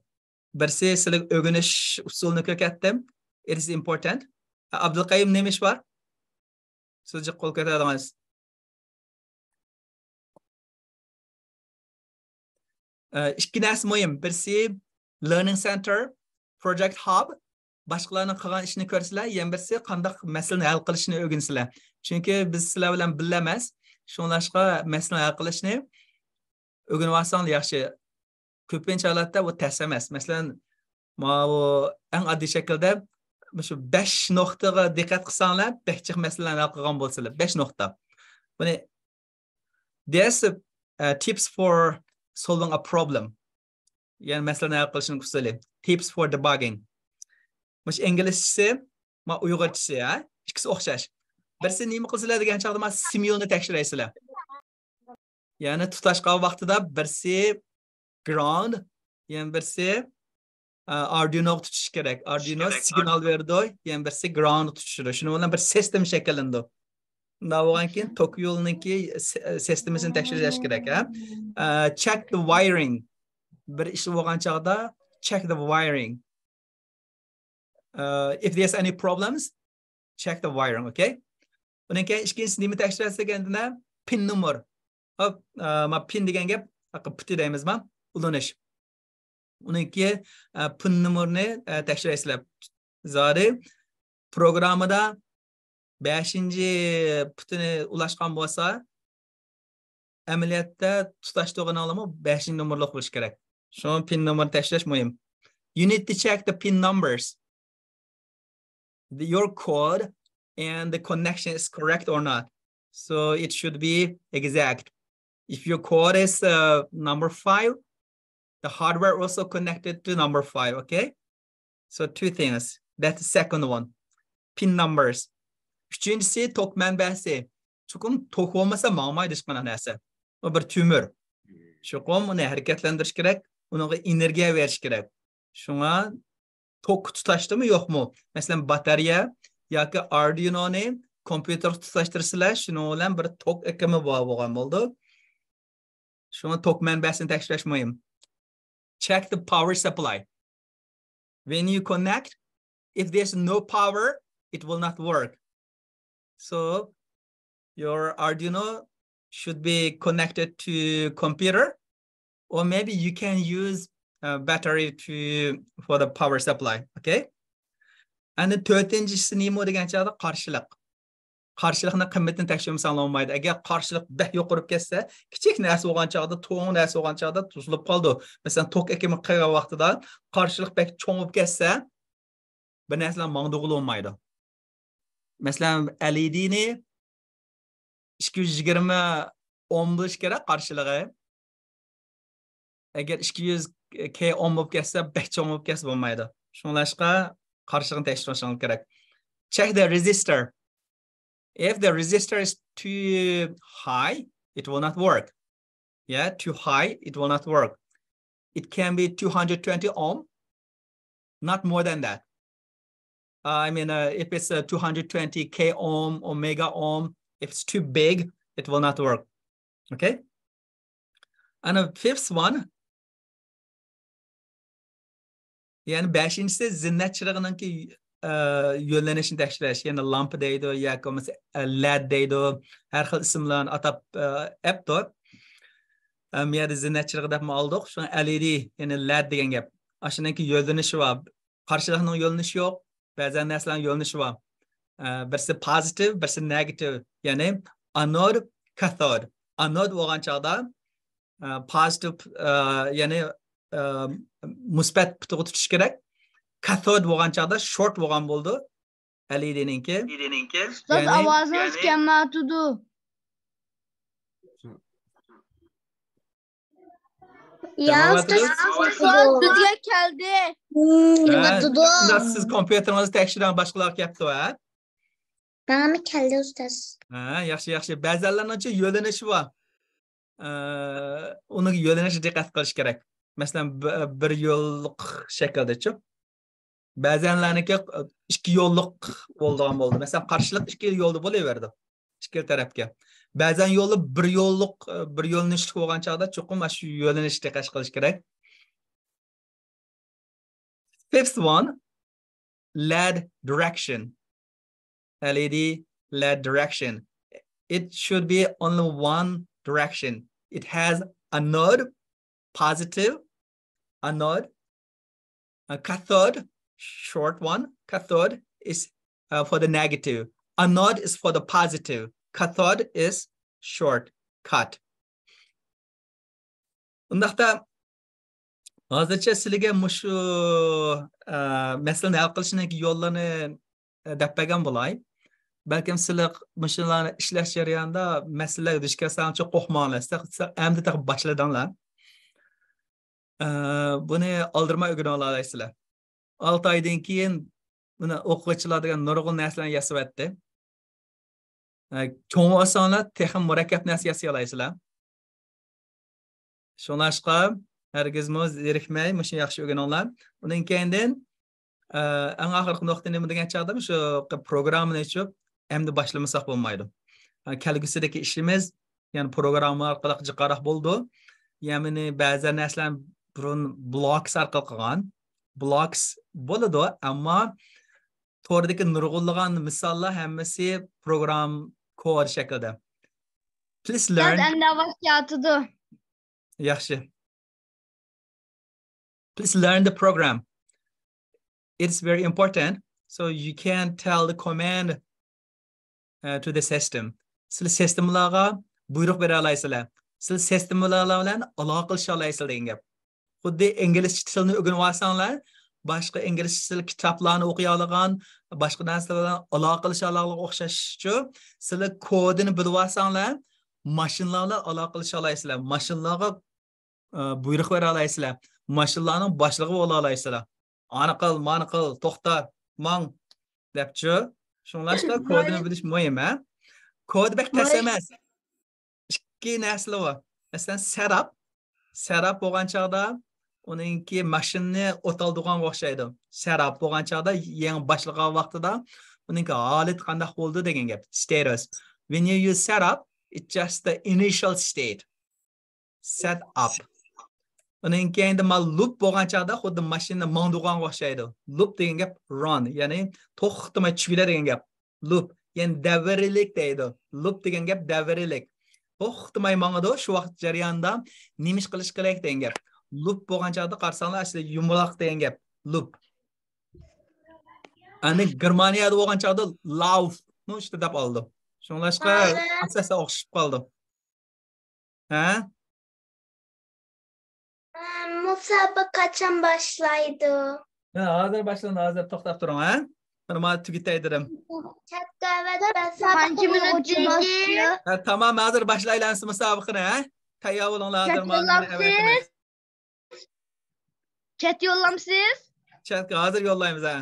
بىرسى سىلەرگە ئۆگىنىش ئۇسۇلىنى كۆرسەتتىم. It is important. ئابدۇلقەييۇم، نېمە ئىش بار؟ سىز جىق قول كۆتۈردىڭىز. ئە، ئىككى نەرسە مۇھىم. بىرسى Learning Center، Project Hub، باشقىلارنىڭ قىلغان ئىشىنى كۆرسىلەر، يەنە بىرسى قانداق مەسىلىنى ھەل قىلىشنى ئۆگىنىسىلەر. چۈنكى بىز سىلەر بىلەن بىللە ئەمەس. شۇڭلاشقا مەسىلىنى ھەل قىلىشنى ئۆگىنىۋالساڭلار ياخشى. كۆپىنچە ھالەتتە بۇ تەس ئەمەس. مەسىلەن، ماۋۇ ئەڭ ئاددىي شەكىلدە مۇشۇ بەش نۇقتىغا دىققەت قىلساڭلار، بەك جىق مەسىلىلەرنى ھەل قىلغان بولىسىلەر. بەش نۇقتا. بۇنى، there's a, uh, tips for solving a problem. يەنى مەسىلىنى ھەل قىلىشنىڭ ئۇسۇلى. Tips for debugging. مۇشۇ ئىنگلىزچىسى، ما ئۇيغۇرچىسى، ھە؟ ئىككىسى ئوخشاش. بىرسى نېمە قىلىسىلەر دېگەن چاغدا، ما سىمۇلنى تەكشۈرەيسىلەر. يەنى تۇتاشقان ۋاقتىدا بىرسى ground، يەنە بىرسى، ئە، ئاردۇينوغا تۇتۇش كېرەك. ئاردۇينو سىگنال بېرىدۇ، يەنە بىرسى ground تۇتۇشىدۇ. شۇنىڭ بىلەن بىر سىستېما شەكىللىنىدۇ. شۇنداق بولغان كېيىن توك يولىنىڭكى سى-، سىستېمىسىنى تەكشۈرۈش كېرەك، ھە؟ ئە، check the wiring. بىر ئىش بولغان چاغدا check the wiring. ئە، if there's any problems, check the wiring, okay? ئۇنىڭ كېيىن ئىككىنچىسى نېمە تەكشۈرەسىز دېگەندە، پىن نومۇر. ھوپ، ئە، ما پىن دېگەن گەپ، پۇتى دەيمىزما؟ ئۇلىنىش. ئۇنىڭكى، ئە، پىن نومۇرىنى، ئە، تەكشۈرەيسىلەر. زادى پروگراممىدا بەشىنچى پۇتىنى ئۇلاشقان بولسا، ئەمەلىيەتتە تۇتاشتۇرغىنىڭلارمۇ بەشىنچى نومۇرلۇق بولۇشى كېرەك. شۇڭا پىن نومۇرىنى تەكشۈرۈش مۇھىم. You need to check the pin numbers. The, your code and the connection is correct or not. So it should be exact. If your code is, uh, number five, The hardware also connected to number five, okay? So two things. That's the second one. Pin numbers. ئۈچىنچىسى توك مەنبەسى. چوقۇم توك بولمىسا ماڭمايدۇ ھېچقانداق نەرسە. ئۇ بىر تۆمۈر. چوقۇم ئۇنى ھەرىكەتلەندۈرۈش كېرەك، ئۇنىڭغا ئېنېرگىيە بېرىش كېرەك. شۇڭا توك تۇتاشتىمۇ يوقمۇ؟ مەسىلەن، باتارېيە ياكى ئاردۇينونى كومپيۇتېرغا تۇتاشتۇرسىلەر، شۇنىڭ بىلەن بىر توك ئېقىمى بار بولغان بولىدۇ. شۇڭا توك مەنبەسىنى تەكشۈرۈش مۇھىم. Check the power supply. When you connect, if there's no power, it will not work. So your Arduino should be connected to computer, or maybe you can use a battery to for the power supply. Okay. ئەنە تۆتىنچىسى نېمە دېگەن چاغدا قارشىلىق. قارشىلىقنىڭ قىممىتىنى تەكشۈرمىسەڭلار بولمايدۇ. ئەگەر قارشىلىق بەك يۇقىرى بولۇپ كەتسە، كىچىك نەرسە بولغان چاغدا، توڭ نەرسە بولغان چاغدا توسۇلۇپ قالىدۇ. مەسىلەن، توك ئېقىمى قىلغان ۋاقتىدا قارشىلىق بەك چوڭ بولۇپ كەتسە، بىر نەرسىلەر ماڭدۇرغىلى بولمايدۇ. مەسىلەن، ئەلئىدىنى ئىككى يۈز يىگىرمە ئوم بولۇشى كېرەك قارشىلىقى. ئەگەر ئىككى يۈز كەي ئوم بولۇپ كەتسە، بەك چوڭ بولۇپ كەتسە بولمايدۇ. شۇڭلاشقا قارشىلىقنى تەكشۈرۈشىڭىز كېرەك. Check the resistor. If the resistor is too high, it will not work. Yeah, too high, it will not work. It can be two hundred twenty ohm, not more than that. Uh, I mean, uh, if it's a two hundred twenty k ohm or mega ohm, if it's too big, it will not work. Okay? And the fifth one, يەنى بەشىنچىسى زىننەت چىرىغىنىڭكى، ئە، يۆنىلىشىنى تەكشۈرۈش. يەنى لامپا دەيدۇ ياكى بولمىسا، ئە، لەد دەيدۇ. ھەر خىل ئىسىملارنى ئاتاپ، ئە، ئەپتۇ. ئە، بۇ يەردە زىننەت چىرىغى دەپمۇ ئالدۇق. شۇڭا ئەلئىدى، يەنى لەد دېگەن گەپ. ئاشۇنىڭكى يۆنىلىشى بار. قارشىلىقنىڭ يۆنىلىشى يوق. بەزەن نەرسىلەرنىڭ يۆنىلىشى بار. ئە، بىرسى پوزىتىپ، بىرسى نېگاتىپ. يەنى ئانود، كاتود. ئانود بولغان چاغدا، ئە، پوزىتىپ، ئە، يەنى، ئە، مۇسبەت پۇتىغا تۇتۇش كېرەك. كاتود بولغان چاغدا شورت بولغان بولىدۇ. ئەلئىدىنىڭكى. ئۇستاز، يەنى ئاۋازىڭىز كەلمەيۋاتىدۇ. يا، كەلمەيۋاتىدۇ. ئۇستاز، بىزگە كەلدى. ھە، كەلمەيۋاتىدۇ. ئۇنداق سىز كومپيۇتېرىڭىزنى تەكشۈرۈڭ، باشقىلارغا كەپتۇ، ھە؟ ماڭىمۇ كەلدى، ئۇستاز. ھە، ياخشى، ياخشى. بەزەنلەرنىڭچە يۆنىلىشى بار. ئە، ئۇنىڭ يۆنىلىشىگە دىققەت قىلىش كېرەك. مەسىلەن، بىر، بىر يوللۇق شەكىلدىچۇ. بەزەنلەرنىڭكى ئىككى يوللۇق بولىدىغان بولىدۇ. مەسىلەن، قارشىلىق ئىككى يولدا بولۇۋېرىدۇ. ئىككى تەرەپكە. بەزەن يولى بىر يوللۇق، بىر يۆنىلىشلىك بولغان چاغدا چوقۇم شۇ يۆنىلىشكە دىققەت قىلىش كېرەك. Fifth one, لەد direction. ئەلئىدى لەد direction. It should be only one direction. It has anode, positive, anode, a cathode, short one, cathode is, uh, for the negative. Anode is for the positive. Cathode is short, cut. ئۇنداقتا ھازىرچە سىلىگە مۇشۇ، ئە، مەسىلىنى ھەل قىلىشنىڭ يوللىرىنى، ئە، دەپ بەرگەن بولاي. بەلكىم سىلەر مۇشۇلارنى ئىشلەش جەريانىدا مەسىلىلەرگە دۇچ كەلسەڭلارچۇ قورقماڭلار. سىلەر ئەمدى تېخى باشلىدىڭلار. ئە، بۇنى ئالدىرىماي ئۆگىنىۋالالايسىلەر. ئالتە ئايدىن كېيىن مانا ئوقۇغۇچىلار دېگەن نۇرغۇن نەرسىلەرنى ياسىۋەتتى. ئە، چوڭ بولساڭلار تېخىمۇ مۇرەككەپ نەرسە ياسىيالايسىلەر. شۇڭلاشقا ھەرگىزمۇ زېرىكمەي مۇشۇنى ياخشى ئۆگىنىڭلار. ئۇنىڭ كەينىدىن، ئە، ئەڭ ئاخىرقى نۇقتا نېمە دېگەن چاغدا مۇشۇ پروگراممىنى ئېچىپ ئەمدى باشلىمىساق بولمايدۇ. ئە، كەلگۈسىدىكى ئىشىمىز يەنى پروگرامما ئارقىلىق جىقراق بولىدۇ. يەنى بەزى نەرسىلەرنى بۇرۇن بلوكس ئارقىلىق قىلغان. بلوكس بولىدۇ، ئەمما توردىكى نۇرغۇنلىغان مىساللار ھەممىسى پروگرام كود شەكلىدە. Please learn. ئەمدى ئاۋاز كېلىۋاتىدۇ. ياخشى. Please learn the program. It's very important. So you can tell the command, uh, to the system. سىلەر سىستېمىلارغا بۇيرۇق بېرەلەيسىلەر. سىلەر سىستېمىلار بىلەن ئالاقىلىشالايسىلەر دېگەن گەپ. خۇددى ئىنگلىزچە تىلنى ئۆگىنىۋالساڭلار، باشقا ئىنگلىزچە تىل كىتابلارنى ئوقۇيالىغان، باشقا نەرسىلەر بىلەن ئالاقىلىشالىغانلىقىغا ئوخشاشچۇ، سىلەر كودىنى بىلىۋالساڭلار، ماشىنىلار بىلەن ئالاقىلىشالايسىلەر. ماشىنىلارغا، ئە، بۇيرۇق بېرەلەيسىلەر. ماشىنىلارنىڭ باشلىقى بولالايسىلەر. ئانى قىل، مانى قىل، توختا، ماڭ دەپچۇ. شۇڭلاشقا كودىنى بىلىش مۇھىم، ھە؟ كودى بەك تەس ئەمەس. ئىككى نەرسىلەر بار. مەسىلەن، سەراپ. سەراپ بولغان چاغدا ئۇنىڭكى ماشىنىنى ئوتالدۇرغانغا ئوخشايدۇ. سەراپ بولغان چاغدا يېڭى باشلىغان ۋاقتىدا ئۇنىڭكى ھالىتى قانداق بولدى دېگەن گەپ. Status. When you use setup, it's just the initial state. Set up. ئۇنىڭ كەينىدە ما لۇپ بولغان چاغدا خۇددى ماشىنا ماڭدۇرغانغا ئوخشايدۇ. لۇپ دېگەن گەپ run، يەنى توختىماي چۈگىلە دېگەن گەپ. لۇپ، يەنى دەۋرىلىك دەيدۇ. لۇپ دېگەن گەپ دەۋرىلىك. توختىماي ماڭىدۇ، شۇ ۋاقىت جەريانىدا نېمە ئىش قىلىش كېرەك دېگەن گەپ. لۇپ بولغان چاغدا قارىساڭلار ئەسلى يۇمىلاق دېگەن گەپ. لۇپ. ئەنە گېرمانىيەدە بولغان چاغدا لاوف نو ئىشتە دەپ ئالىدۇ. شۇڭلاشقا ئاساسا ئوخشىشىپ قالىدۇ. ھە؟ مۇسابىقە قاچان باشلايدۇ؟ ھە، ھازىر باشلىدىم، ھازىر توختاپ تۇرۇڭ، ھە؟ مانا تۈگىتەي دېدىم. قانچە مىنۇتتىن كېيىن؟ ھە، تامام، ھازىر باشلايلى ئەمسە مۇسابىقىنى، ھە؟ تەييار بولۇڭلار، ھازىر مۇئەللىمنى ئەۋەتىمىز. چەت يوللامسىز؟ چەت، ھازىر يوللايمىز، ھە.